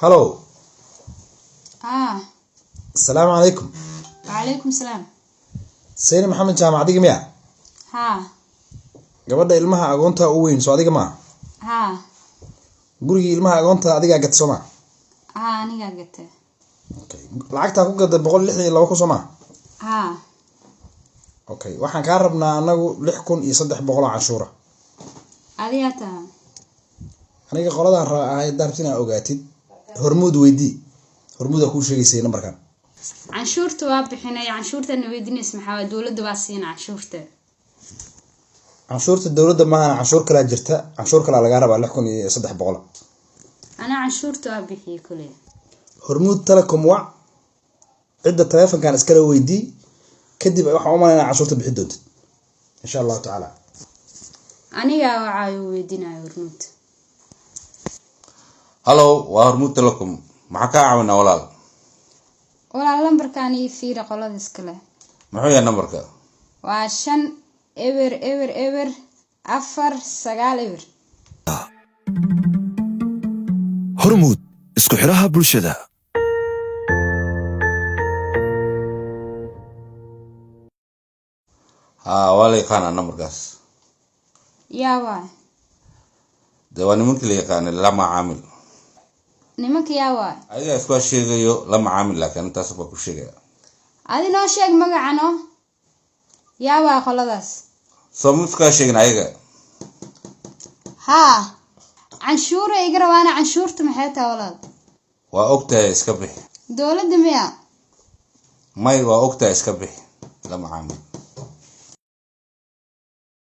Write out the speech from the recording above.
Hallow. Ah. Asalaamu calaykum. Wacalaykum salaam. Seyni Maxamed Jaamac, adiga miya? Haa. Gabadha ilmaha agoonta u weyn soo adiga maa? Haa. Gurigii ilmaha agoonta adigaa gata, soo maa? Haa, anigaa gata. Okay, lacagtaa ku gada 162,000, soo maa? Haa. Okay, waxaan kaa rabnaa anagu 6,300 oo canshuura. Adigaa taha? Aniga qoladaan raba ahay. Haddaa rabti inaa ogaatid, Hormuud weydii. Hormuudaa kuu sheegaysay nambarkan. Canshuurta waa bixinay. Canshuurtana weydiinaysa maxaa waa? Dowladda waa siina canshuurta. Canshuurta dowladda maahana, canshuur kalaa jirta. Canshuur kalaa lagaa rabaa, 6,300. Anaa canshuurta waa bixiyey kule. Hormuud Telecom wac, cidda taleefonkan iskala weydii. Kadib waxaan u malaynaa canshuurta bixi doontid, insha Allahu tacaala. Anigaa wacaayo, weydiinayo Hormuud. Hallow, waa Hormuud Telecom. Maxaa kaa caawinaa, walaal? Walaal, lambarkan ii fiiri, qolada iskale. Muxuu yahay nambarka? Waa 500 000 490. Hormuud, isku xidhaha bulshada. Haa, waa la yaqaanaa nambarkaas. Yaa waay? Dee waa nimankii la yaqaanay, la macaamil. Nimanka yaa waay? Adigaa iskuwa sheegayo, la macaamil, laakiin intaas baa ku sheegaya. Adi noo sheeg magacano. Yaa waay qoladaas? Soo ma iskaa sheegin ayaga? Haa, canshuura iga rabaana. Canshuurta maxay tahay, walaal? Waa ogtahay, iska bixi. Dowladda miya? May, waa ogtahay, iska bixi, la macaamil.